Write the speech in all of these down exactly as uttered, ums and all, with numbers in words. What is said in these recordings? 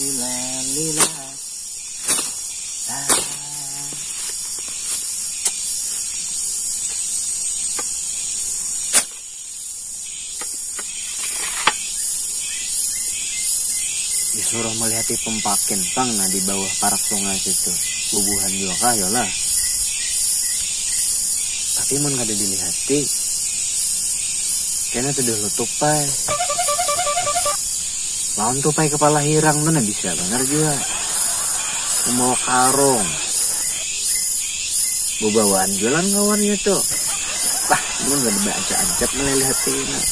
Lila, lila. Ah. Disuruh melihati pempakin pang nah di bawah parak sungai situ. Bubuhan jua kah, yolah. Tapi mun kada dilihati, kena tuduh lutup, Pai. Lawan tuh, Pai, kepala hirang tuh nah bisa banar jua. Membawa karung. Bebawaan jualan kawannya tuh. Bah, mun kada baancap-ancap melihati nah.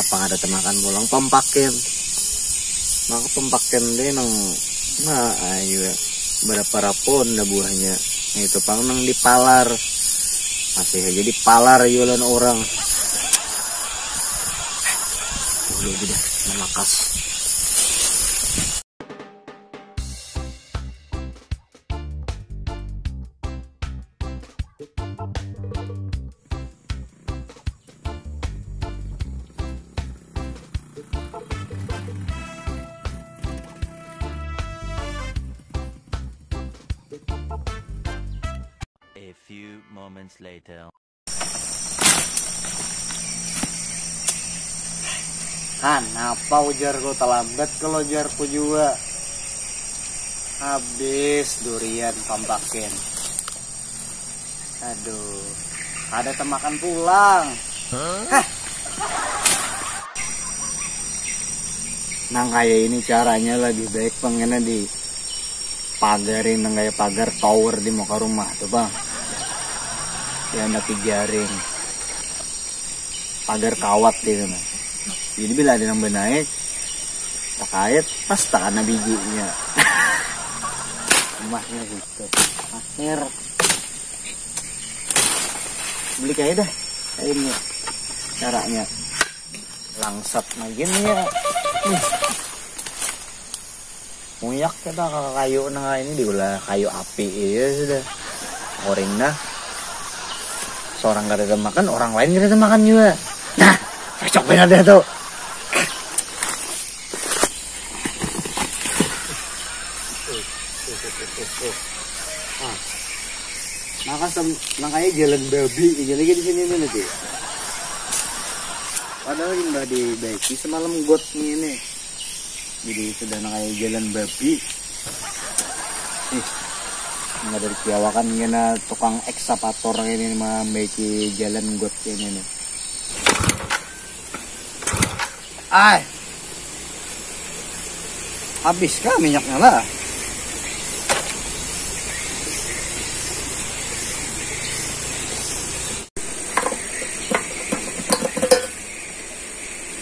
Apa kada temakan pulang pempakin. Maka pempakin deh nang, nah, ayo, berapa rapon dah buahnya. Nah, itu pang nang dipalar. Masih aja dipalar jualan orang. Dulu aja dah, melakas. A few moments later. Han, apa ujarku, talambat kalau ujarku jua. Habis durian pampakin. Aduh, ada temakan pulang. Hah? Nang kaya ini caranya lebih baik pang kena di pagarin nang kaya pagar tower di muka rumah tuh, Bang. Ya, anak jaring. Pagar kawat gitu nah. Jadi bila ada nang benaik, takait pas takana bijinya. Rumahnya gitu. Akhir beli kayak dah kayak ini caranya. Langsat maginnya. Hmm. Muyak kita ke kayu nah ini diulah kayu api iya sudah. Koring nah. Seorang kada ada makan, orang lain kada ada makan juga. Nah, cocok benar deh tuh. Ah. Maka sem- makanya jalan babi ini lagi di sini nih nanti. Padahal imbah dibaiki semalam got ini. Jadi sudah nang kaya jalan babi. Ih, nggak dari kiawakan kena tukang ekskavator ini membaiki jalan got ini nih. Ai. Habis kah minyaknya lah?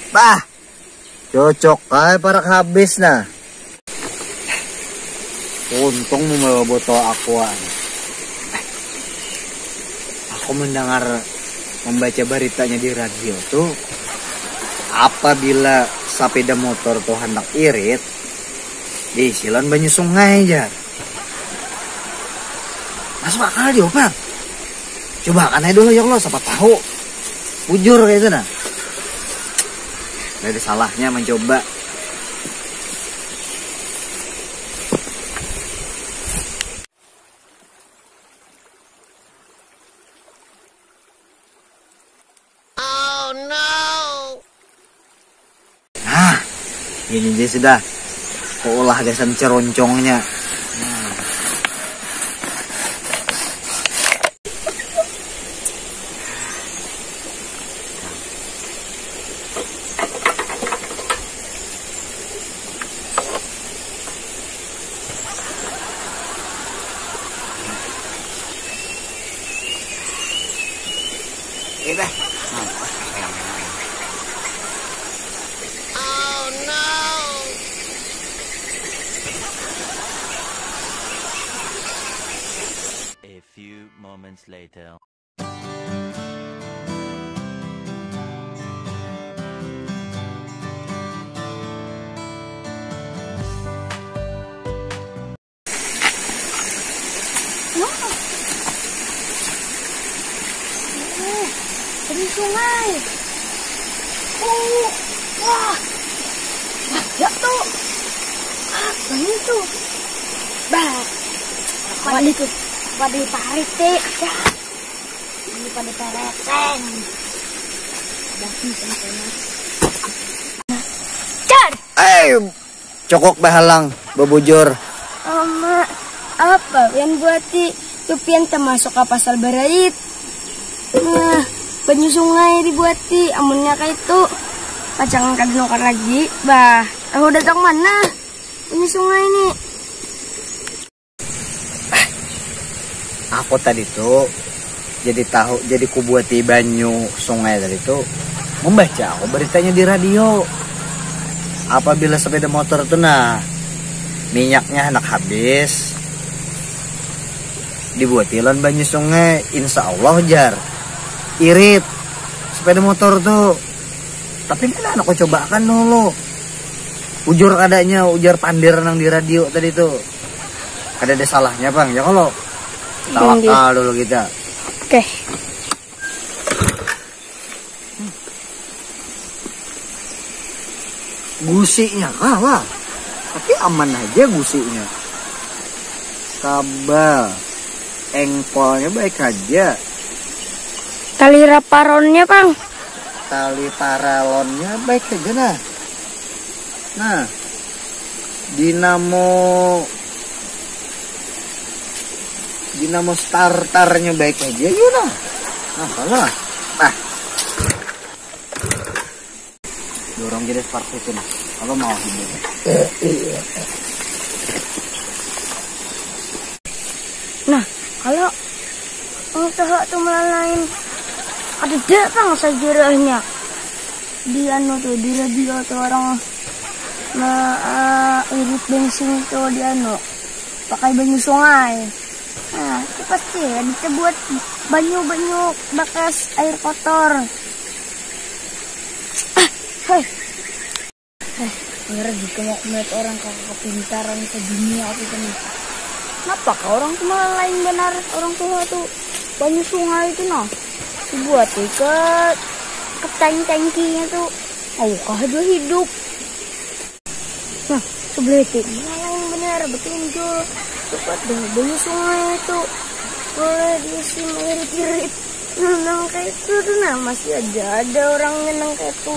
Bah, cocok kai parak habis nah. Untung membawa botol aqua. Aku mendengar, membaca beritanya di radio tuh, apabila sepeda motor tuh hendak irit, diisi lawan banyu sungai jar. Masuk akal dia, Pak. Coba akan aja dulu ya Allah, siapa tahu bujur kayak itu nah. Gak ada salahnya mencoba. Nah, ini dia sudah. Kuulah gasan ceroncongnya. Nah. Eh, bah. A few moments later. Wah. Eh, ini sungai. Oh, wah. Banyak tuh. Wah, Ini tuh. Bah. Apa itu? Padi parite. Ini padi pereteng. Jar. Eh, cokok bahalang, bebujur. Ama, apa pian buati? Tu pian tamasuk ka pasal barait. Nah, banyu sungai dibuati, amunnya kaitu. Pacangan kada nukar lagi. Bah, tahu datang mana? Banyu sungai ni. Aku tadi tu jadi tahu, jadi kubuati banyu sungai tadi tu membaca aku beritanya di radio. Apabila sepeda motor tu nah minyaknya hendak habis, dibuati lawan banyu sungai, insya Allah jar irit sepeda motor tu. Tapi ini aku cobakan dulu. Ujur kadanya, ujar pandir nang di radio tadi tu. Kada ada salahnya, Bang. Ya kalau tawakal dulu kita. Oke. Gusinya kah lah? Tapi aman aja gusinya. Kabel. Engkolnya baik aja. Tali raparonnya, Bang. Tali paralonnya baik aja nah. Nah, dinamo dinamo starternya baik aja yuk nah. Nah, salah. Nah, dorong jadi seperti itu nah. Kalau mau hidup. Nah, kalau untuk tu melalain ada datang sejarahnya di anu tu, di radio tu orang me- eh, irit bensin tu di anu pakai banyu sungai. Nah, itu pasti ya dibuat banyu-banyu bekas air kotor. Ah, hei. Eh, bener juga mau melihat orang kakak kepintaran sedunia aku kena. Kenapa kah orang tu malah lain benar orang tua tu banyu sungai itu nah dibuat ke ke tank tangkinya tu mau kah dia hidup. Nah, sebelah itu malah lain benar betunjul tempat banyu sungai itu boleh diisi mengirit-irit. Nah, nang kayak itu tuh nah masih aja ada orangnya nang kayak itu.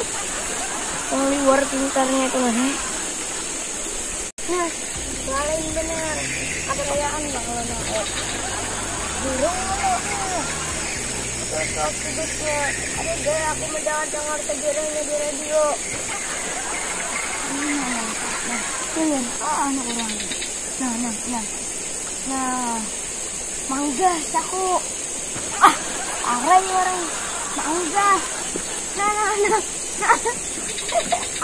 Yang liwar pintarnya tuh nah. Nah, lain benar. Ada rayaan lah kalau nang kayak burung kalau nah. Cocok hidupnya. Ada gaya aku mendengar dengar sejarahnya di radio. Nah, nah, nah, nah. Tuh, ah, anak orang. Nah, nah, nah. Nah, mangga saku. Ah, arang orang mangga. Nah, nah, nah, nah.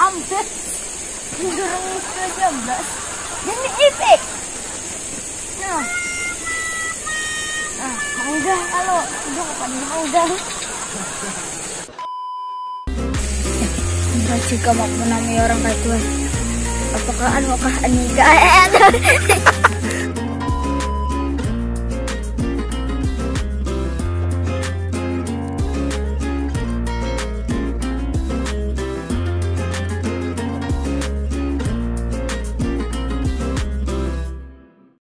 Ambes. Mendorong itu aja ambes. Jadi ipik. Nah. Nah, mangga kalau udah kapan mangga. Enggak juga mau menamai orang kayak gue. Apakah anu kah aniga?